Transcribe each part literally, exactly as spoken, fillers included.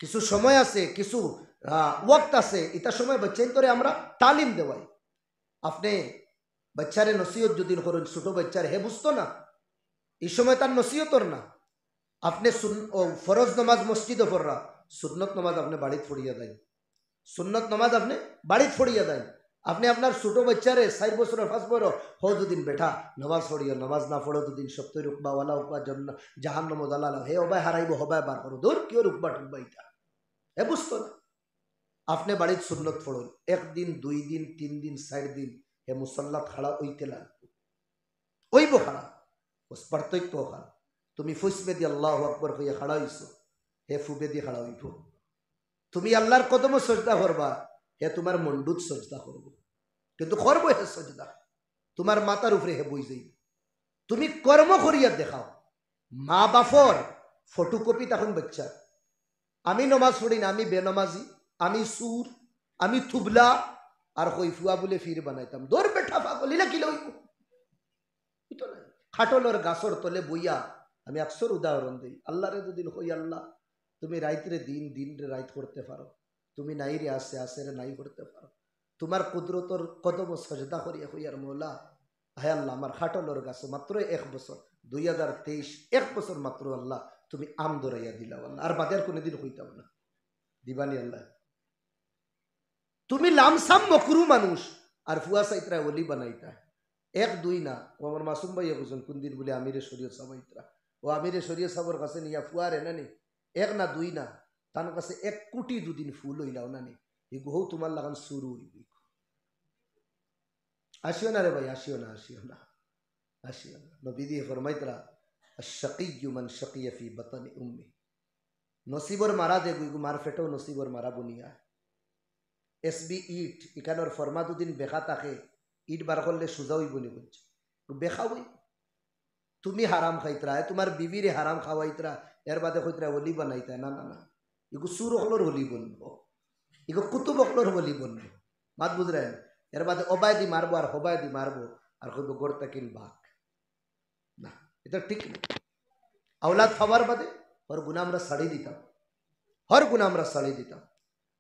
কিছু সময় আছে, কিছু, আহ, ওয়াক্ত আছে, ইটা সময় বাচ্চাইন্তরে আমরা তালিম দেওয়াই। আপনে বাচ্চারে নসিহত যদি করইন, ছোট বাচ্চারে, হে বুঝতো না, এই সময় তার নসিহতর না। আপনে সুন-, ও, ফরজ নামাজ মসজিদো পড়রা, সুন্নত নামাজ আপনে বাড়িত পড়িয়া যাইন। সুন্নত নামাজ আপনে বাড়িত পড়িয়া যাইন। আপনে আপনার ছোট বাচ্চারে, চাইর বছরর, পাঁচ বছরর, হো দুদিন বেটা, নামাজ পড়িও, নামাজ না পড়ো দুদিন, সপ্তই রুকবা ওয়ালা উকবা জন্য, জাহান্নামো দালাল, হে ওবায় হারাইবো, হবায় বার করো, দূর, কিওর উকবা টুকবা ইটা। হে বুঝতো না। আপনে বাড়িত সুন্নত পড়ইন, একদিন, দুই দিন, তিন দিন, চাইর দিন, হে মুসল্লাত খাড়া অইতে লাগবো। অইবো খাড়া, বস পার্থক্য অখান। তুমি ফুসবেদি আল্লাহু আকবার কইয়া খাড়া অইছো, হে ফুবেদি খাড়া অইবো। তুমি আল্লার কদমো সজদা করবা, হে তুমার মন্ডুত সজদা করবো। কিন্তু করবো হে সজদা, তুমার মাথার উপরে হে বই যাইবো। তুমি কর্ম করিয়া দেখাও। মা বাফর ফটোকপি তখন বাচ্চা। আমি নমাজ পড়ি না, আমি বেনমাজি, আমি চুর, আমি থুবলা, আর কই ফুয়া বুলে ফির বানাইতাম। দৌড় বেটা পাগল, ইলা কিলা অইবো? অইতো না। খাটলর গাছর তলে বইয়া, আমি আকসর উদাহরণ দেই। আল্লারে দুদিন কই, "আল্লাহ, তুমি রাইতরে দিন, দিনরে রাইত করতে পারো, তুমি নাইরে আছে, আছেরে নাই করতে পারো, তুমার কুদরতর কদমো সজদা করিয়া কইয়ার, মৌলা, হায় আল্লাহ, আমার খাটলর গাছো মাত্র এক বছর, দুই হাজার তেইশ, এক বছর মাত্র আল্লাহ, তুমি আম ধরাইয়া দিলাও আল্লাহ, আর বাদে আর কোনোদিন কইতাম না।" দিবানি আল্লাহ? তুমি লামসাম মকরু মানুষ, আর ফুয়া চাইতরা অলি বানাইতা। এক দুই না, ও আমার মাসুম ভাইয়ে কইছইন, কোন দিন বুলে আমিরে শরীয়ত সাব আইতরা। ও আমিরে শরীয়ত সাবর কাছে নিয়া ফুয়ারে না নি, এক না দুই না, তান কাছে এক কোটি দুদিন ফুল অইলাও না নি, ই গুহু তুমার লাখান শুরু অইবো। আসিও না রে ভাই, আসিও না, আসিও না, আসিও না। নবীজিয়ে ফরমাইতরা, "আশ-শাকিয়্যু মান শাকিয়া ফি বাতানি উম্মি।" নসিবর মারা দে গুইগু, মার পেটেও নসিবর মারা বুনিয়া। এসবি ইট, ইখানর ফরমা দুদিন বেকা থাকে, ইট বার করলে সুজা অইবো নি বুঝছো? বেকা অই। তুমি হারাম খাইতরা, এ তুমার বিবিরে হারাম খাওয়াইতরা, এর বাদে কইতরা অলি বানাইতা, না, না, না। ইগু চুর অকলর অলি বনবো, ইগু কুতুব অকলর অলি বনবো। মাত বুঝরায়? এর বাদে অবায়দি মারবো আর হবায়দি মারবো, আর কইবো গড় তাকিন বাঘ। না, ইটা ঠিক না। আওলাদ পাওয়ার বাদে হর গুনা আমরা ছাড়ি দিতাম, হর গুনা আমরা ছাড়ি দিতাম।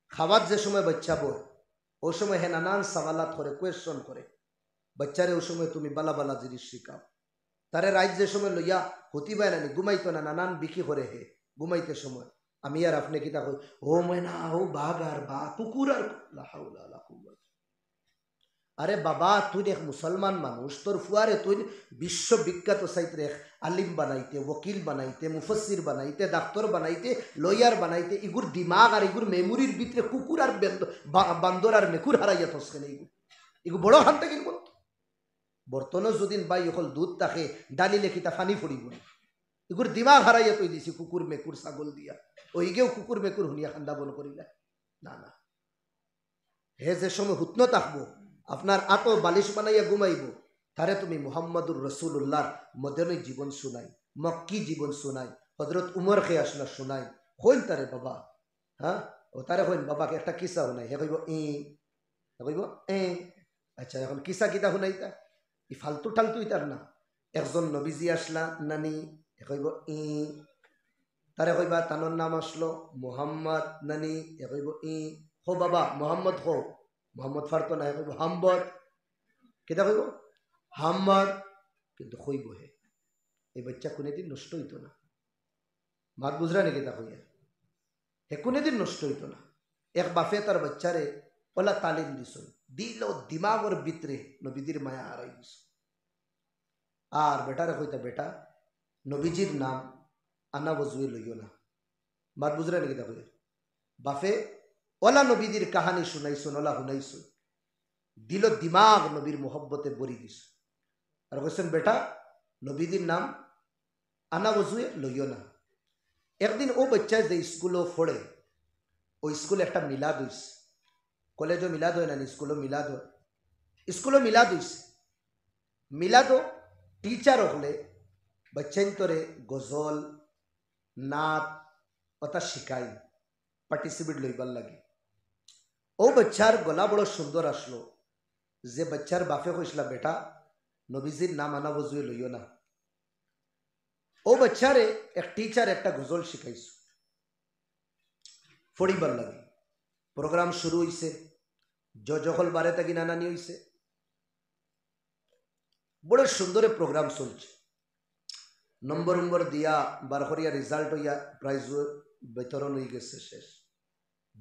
খাওয়াত যে সময় বাচ্চা বয়, ও সময় হে নানান সাওয়ালাত করে, কোয়েশ্চন করে। বাচ্চারে ও সময় তুমি বালা বালা জিনিস শিখাও। তারে রাইত যে সময় লইয়া হুতিবায় নানি, ঘুমাইতো না, নানান বিকি করে হে, ঘুমাইতে সময়। আমি আর আপনে কিতা কই, "ও ময়না, ও বাঘ আর বাঘ, কুকুর আর কু-, লা হাওলা ওয়ালা কুওয়াতা।" আরে বাবা, তুই এক মুসলমান মানুষ, তোর ফুয়ারে তুই বিশ্ববিখ্যাত সাইতরে এক আলিম বানাইতে, ওকিল বানাইতে, মুফাসসির বানাইতে, ডাক্তার বানাইতে, লয়ার বানাইতে, ইগুর দিমাগ আর ইগুর মেমুরির ভিতরে কুকুর আর বেন্দ-, বা-, বান্দর আর মেকুর হারাইয়া থসকে নেই। ইগু বড় হান থাকিল বলতো। বর্তনও যদিন ভাই অকল দুধ থাকে, ডালিলে কিতা পানি পড়িবো না। ইগুর দিমাগ হারাইয়া তৈ দিছি কুকুর, মেকুর, ছাগল দিয়া। ও ইগেও কুকুর, মেকুর হুনিয়া কান্দা বন্ধ করিলা। না, না। হে যে সময় হুতনো থাকবো, আপনার আতো বালিশ বানাইয়া ঘুমাইবো, তারে তুমি মুহাম্মাদুর রাসূলুল্লাহর মদনী জীবন শুনাই, মক্কি জীবন শুনাই, হযরত উমর কে আসলা শুনাই, কইন তারে বাবা, হ্যাঁ, ও তারে কইন, "বাবা, একটা কিসা হুনাই।" হে কইবো, "ই।" হে কইবো, "এ।" আচ্ছা, এখন কিসা কিতা হুনাইতা? ই ফালতু টালতু ইতার না। একজন নবীজি আসলা নানি, হে কইবো, "ই।" তারে কইবা, "তানোর নাম আসলো মোহাম্মদ নানি", হে কইবো, "ই।" "হো বাবা, মোহাম্মদ হো।" মোহাম্মদ ফারতো না, হে কইবো, "হাম্মদ।" কিতা কইবো? "হাম্মদ।" কিন্তু কইবো হে। এই বাচ্চা কোনোদিন নষ্ট অইতো না। মাত বুঝরা নি কিতা কইয়া? হে কোনোদিন নষ্ট অইতো না। এক বাপে তার বাচ্চারে ওলা তালিম দিছইন, দিল দিমাগর ভিতরে নবীজির মায়া হারাই দিছইন। আর বেটারে কইতা, "বেটা, নবীজির নাম আনা বজুয়ে লইও না।" মাত বুঝরা নি কিতা কইয়া? বাপে ওলা নবীজির কাহানি শুনাইছইন, ওলা হুনাইছইন, দিল দিমাগ নবীর মোহব্বতে ভরি দিছইন। আর কইছইন, "বেটা, নবীজির নাম আনা বজুয়ে লইও না।" একদিন ও বাচ্চায় যে স্কুলো পড়ে, ও স্কুলে একটা মিলাদ অইছে। কলেজো মিলাদ অয় না নি, স্কুলো মিলাদ অয়। স্কুলো মিলাদ অইছে। মিলাদো টিচার অকলে বাচ্চাইন্তরে গজল, নাত, ওটা শিখাই, পার্টিসিপেট লইবার লাগি। ও বাচ্চার গলা বড় সুন্দর আসলো, যে বাচ্চার বাপে কইছলা, "বেটা, নবীজির নাম আনা বজুয়ে লইও না।" ও বাচ্চারে এক টিচার একটা গজল শিখাইছো। ফড়িবার লাগি। প্রোগ্রাম শুরু অইছে, জজ অকল বারে থাকি নানানি অইছে, বড় সুন্দরে প্রোগ্রাম চলছে। নম্বর উম্বর দিয়া বার করিয়া রেজাল্ট অইয়া প্রাইজ বিতরণ অই গেছে শেষ।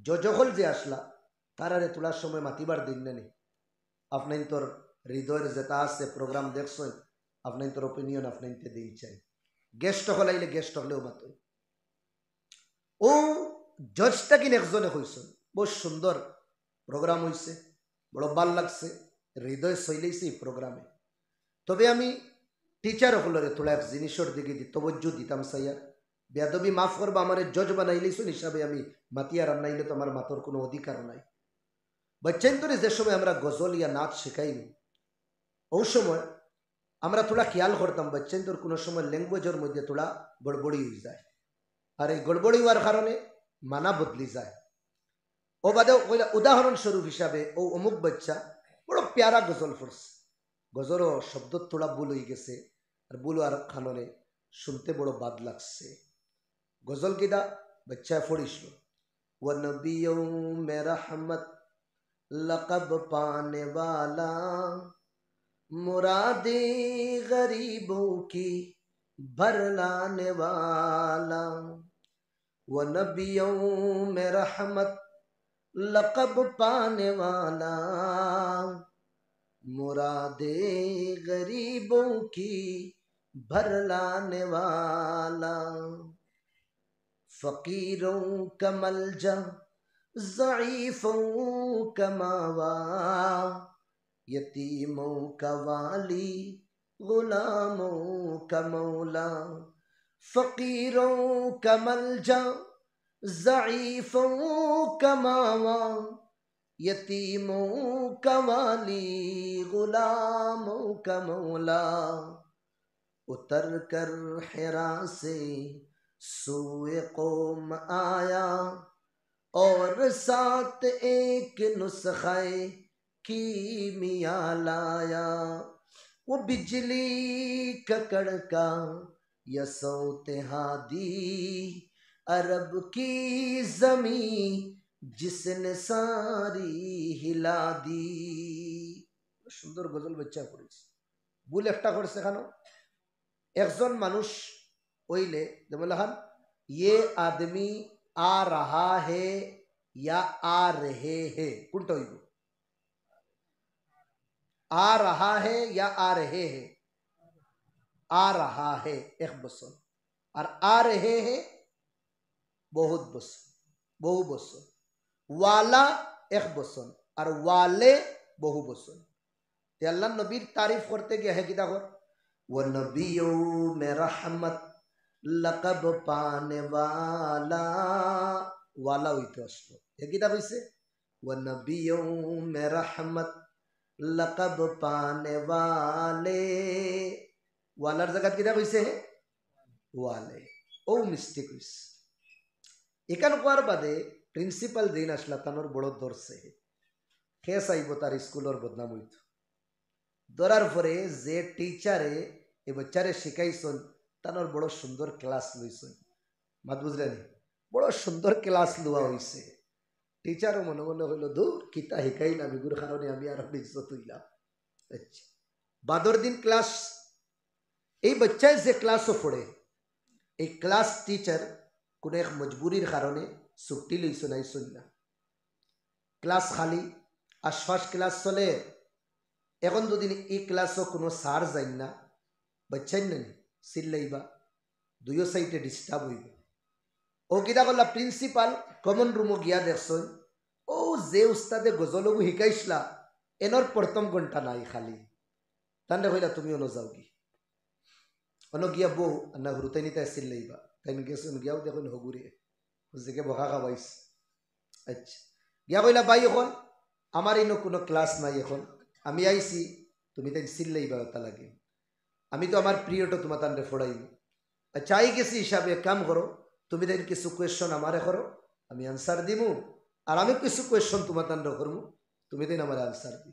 জজ অকল যে আসলা, তারারে থুড়া সময় মাতিবার দিন না নি? আপনাইন্তর হৃদয়র যেটা আছে, প্রোগ্রাম দেখছইন, আপনাইন্তর ওপিনিয়ন আপনাইন্তে দিন চাই। গেস্ট অকল আইলে গেস্ট অকলেও মাতইন। ও জজ থাকি একজনে কইছইন, "বহুত সুন্দর প্রোগ্রাম অইছে, বড় ভালা লাগছে, হৃদয় ছইলাইছে ই প্রোগ্রামে।" তবে আমি টিচার অকলরে থুড়া এক জিনিসর দিকে দি-, তবজ্জু দিতাম চাইয়ার। বেয়াদবি মাফ করবা, আমারে জজ বানাইলাইছইন হিসাবে আমি মাতিয়ার, আর নাইলে তো আমার মাতর কুনু অধিকার নাই। বাচ্চাইন্তরে যে সময় আমরা গজল ইয়া নাচ শিখাইমু, অউ সময় আমরা থুড়া খিয়াল করতাম, বাচ্চাইন্তর কুনু সময় ল্যাঙ্গুয়েজর মধ্যে থুড়া গড়বড়ি অই যায়। আর এই গড়বড়ি অওয়ার কারণে মানা বদলি যায়। অউ বাদে কইলা, উদাহরণস্বরূপ হিসাবে অউ অমুক বাচ্চা বড় পেয়ারা গজল পড়ছে, গজলর শব্দত থুড়া ভুল অই গেছে, আর ভুল অওয়ার কারণে শুনতে বড় বাদ লাগছে। গজল কিতা? বাচ্চায় পড়িছিল, "ও নবী ও মে রহমত, লকব পানে ওয়ালা, মুরাদে গরিবোঁ কি ভর লানে ওয়ালা।" "ও নবী ও মে রহমত, লকব পানে ওয়ালা, মুরাদে গরিবোঁ কি ভর লানে ওয়ালা, ফকিরোঁ কা মলজা, জঈফোঁ কা মাওয়া, یتیموں کا والی، غلاموں کا مولا، فقیروں کا ملجا، ضعیفوں کا ماوا، یتیموں کا والی، غلاموں کا مولا۔ اتر کر حرا سے سوئے قوم آیا، اور ساتھ ایک نسخہ کیمیا لایا، وہ بجلی کا کڑکا یا صوت ہادی، عرب کی زمین جس نے ساری ہلا دی۔ সুন্দর গজল বাচ্চায় পড়িছে। ভুল একটা করছে কেন? একজন মানুষ অইলে, যেমন লেখান, "ইয়ে আদমি আ রাহা হে ইয়া আ রেহে হে", কুনটা অইবো? আ রাহা হে ইয়া আ রেহে হে? আ রাহা হে, এক বচন। আর আ রেহে হে বহুত বচন, বহু বচন। ওয়ালা এক বচন, আর ওয়ালে বহু বচন। তে আল্লাহর নবীর তারিফ করতে গিয়া হে কিতা কর? "ও নবী ও মে রহমত, লকব পানে ওয়ালা।" ওয়ালা অইতো আসলো। হে কিতা কইছে? "ও নবী ও মে রহমত, লকব পানে ওয়ালে।" ওয়ালার জাগাত কিতা কইছে হে? ওয়ালে। অউ মিস্টেক অইছে। ইখান কওয়ার বাদে প্রিন্সিপাল যেইন আসলা, তানর বড় ধরছে। কেস আইবো, তার স্কুলর বদনাম অইতো। ধরার পরে যে টিচারে ই বাচ্চারে শিখাইছইন, তানর বড় সুন্দর ক্লাস লইছইন। মাত বুঝরা নি? বড় সুন্দর ক্লাস লওয়া অইছে। টিচারও মনে মনে কইলো, "ধুর, কিতা শিখাইলাম, ইগুর কারণে আমি আরো বেইজ্জত অইলাম।" আচ্ছা, বাদর দিন ক্লাস, এই বাচ্চায় যে ক্লাসও পড়ে, এই ক্লাস টিচার কুনু এক মজবুরির কারণে ছুটি লইছইন, আইছইন না। ক্লাস খালি, আশপাশ ক্লাস চলে। এখন যদি ই ক্লাসও কুনু স্যার যাইন না, বাচ্চাইন না নি, চিল্লাইবা, দুইও সাইডে ডিস্টার্ব অইবো। অউ কিতা করলা, প্রিন্সিপাল কমন রুমও গিয়া দেখছইন, অউ যে উস্তাদে গজলগু শিখাইছলা, এনর প্রথম ঘন্টা নাই খালি। তানরে কইলা, "তুমি অনো যাওগি, অনো গিয়া বও, আর না হুরুতাইন ইতায় চিল্লাইবা।" তাইন গেছইন, গিয়াও দেখইন হগুরে, হুজুরকে বকা খাওয়াইছে। আচ্ছা, গিয়া কইলা, "ভাই, এখন আমার ইনো কুনু ক্লাস নাই, এখন আমি আইছি, তুমিতাইন চিল্লাইবা অতা লাগি।" আমি তো আমার পিরিয়ডো তুমাতানরে পড়াইমু। আচ্ছা, আই গেছি হিসাবে এক কাম করো, তুমিতাইন কিছু কোয়েশন আমারে করো, আমি আনসার দিমু, আর আমি কিছু কোয়েশন তুমাতানরে করমু, তুমিতাইন আমারে আনসার দিও।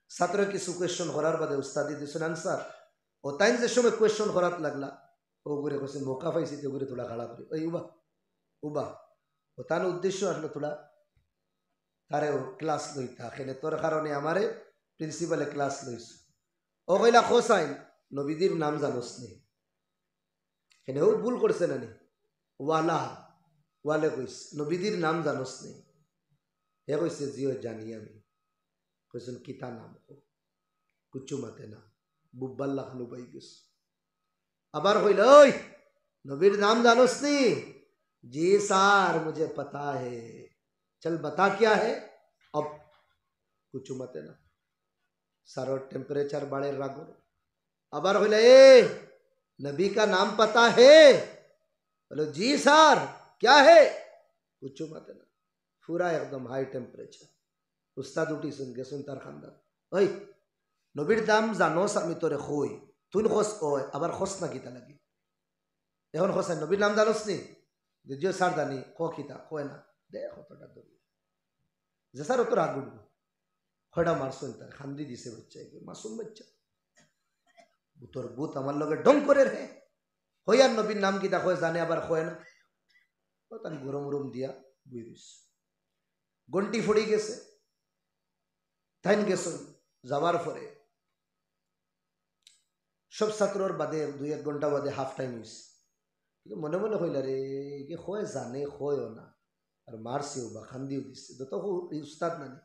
ছাত্রয় কিছু কোয়েশন করার বাদে উস্তাদে দিছইন আনসার। অউ তাইন যে সময় কোয়েশন করাত লাগলা, অগুরে কইছে, মৌকা পাইছি, তে অগুরে থুড়া খাড়া করি। "ওই উবা, উবা।" ও তান উদ্দেশ্য আসলো থুড়া তারেও ক্লাস লইতা, কেনে তোর কারণে আমারে প্রিন্সিপালে ক্লাস লইছে। ও কইলা, "হোসাইন, নবীজির নাম জানোস নি?" কেনে ও ভুল করছে না নি? ওয়ালা, ওয়ালে কইস, "নবীজির নাম জানোস নি?" হে কইছে, "জি অয়, জানি আমি।" কইছেন, "কিতা নাম?" কো, কুচু মাতে না, বুব্বার লাখান উবাই গেছে। আবার কইল, "ওই, নবীর নাম জানোস নি?" "জি স্যার, মুঝে পতা হে।" "চল বতা কিয়া হে?" অব কুচু মাতে না, স্যারর টেম্পারেচার বাড়ের রাগর। আবার কইল, "এ, নবী কা নাম পতা হে?" বলো, "জি স্যার, কিয়া হে?" কুচু মাতে না, পুরা একদম হাই টেম্পারেচার। উস্তাদ উঠিছইন, গেছইন তার খান্দাত। "ওই, নবীর নাম জানোস আমি তোরে কই, তুই কস অয়, আবার কস না কিতা লাগি?" এখন কস, "নবীর নাম জানোস নি?" যে, "জি স্যার জানি।" "ক কিতা, কয় না।" দেখ কতটা দরিয়া। যে স্যার অত রাগ উঠবো। কয়টা মারছইন তার, কান্দি দিছে বাচ্চা, একে মাসুম বাচ্চা। ভূতর ভূত আমার লগে ঢং করে রে। কইয়ার নবীর নাম কিতা কয় জানে, আবার কয় না। ও তান গরম উরম দিয়া বই রইছে। ঘন্টি পড়ি গেছে। তাইন গেছইন, যাওয়ার পরে সব ছাত্রর বাদে দুই এক ঘন্টা বাদে হাফ টাইম হইছে। কিন্তু মনে মনে কইলা, "রে, ইগে কয় জানে, কয়ও না।" আর মারছেও বা কান্দিও দিছে। যত হো-, এই উস্তাদ নানি।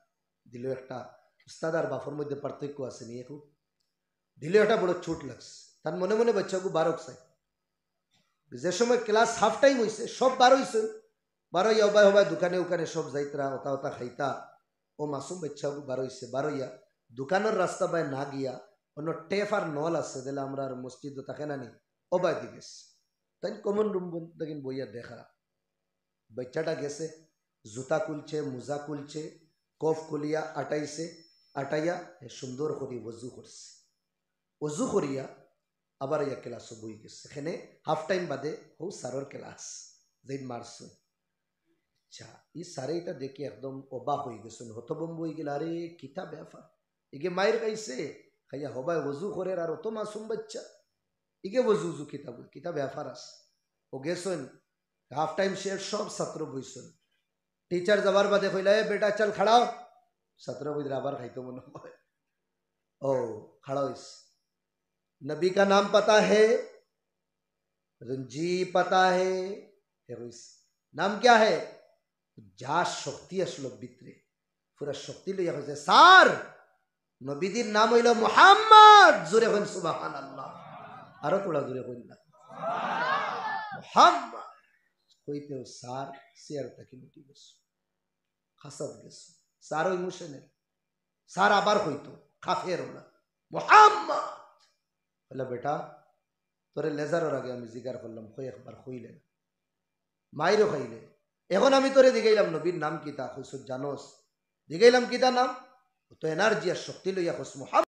দিলো একটা, উস্তাদ আর বাপর মধ্যে পার্থক্য আছে নি এখন? দিলো একটা বড় চোট লাগছে। তার মনে মনে বাচ্চাগু বারক চাই। যে সময় ক্লাস হাফ টাইম হইছে, সব বার হইছে, বারইয়া হবায় হবায় দোকানে উকানে সব যাইতরা, ওতা ওতা খাইতা। ও মাসুম বাচ্চাগু বারইছে, বারইয়া দোকানর রাস্তা বায় না গিয়া, অন্য টেপ আর নল আছে, দিলে আমরার মসজিদ থাকে না নি, ওবায় দি গেছে। তাইন কমন রুম দেখিন বইয়া দেখরা। বাচ্চাটা গেছে, জুতা খুলছে, মোজা খুলছে, কফ খুলিয়া আটাইছে, আটাইয়া হে সুন্দর করি ওযু করছে। ওযু করিয়া আবার ইয়া ক্লাসও বই গেছে। এখানে হাফ টাইম বাদে হউ স্যারর ক্লাস, যেইন মারছইন। আচ্ছা, ই স্যারে ইটা দেখি একদম অবাক হই গেছইন, হতভম্ব হই গেলা, "আরে, কিতা ব্যাপার? ইগে মাইর খাইছে, খাইয়া হবায় ওযু করের আর অত মাসুম বাচ্চা। ইগে ওযু উযু কিতা বই, কিতা ব্যাপার আছে?" ও গেছইন, হাফ টাইম শেষ, সব ছাত্র বইছইন। টিচার যাবার বাদে কইলা, "এ বেটা, চল খাড়া হ।" ছাত্র বইরা আবার খাইতো মনে হয়। ও, খাড়া হইছে। "নবী কা নাম পতা হে?" বলছেন, "জি, পতা হে।" হে কইছে, "নাম কিয়া হে?" যা শক্তি আসলো ভিতরে, পুরা শক্তি লইয়া কইছে, "স্যার, নবীজির নাম হইল মুহাম্মদ।" জোরে কইন সুবহানাল্লাহ। আরো থুড়া জোরে কইন না। মুহাম্মদ। কইতেউ স্যার চেয়ার থাকি উঠি গেছে। খাসাত গেছে। স্যার ওই মুসেনের। স্যার আবার কইতো, কাফের ওলা। "মুহাম্মদ।" বলে, "বেটা, তোরে লেজারর আগে আমি জিগার করলাম, কই একবার কইলে না। মাইরও খাইলে। এখন আমি তোরে জিগাইলাম, নবীর নাম কিতা? কইছস জানোস? জিগাইলাম, কিতা নাম? তো এনার্জি আর শক্তি লইয়া কস, মুহাম্মদ।"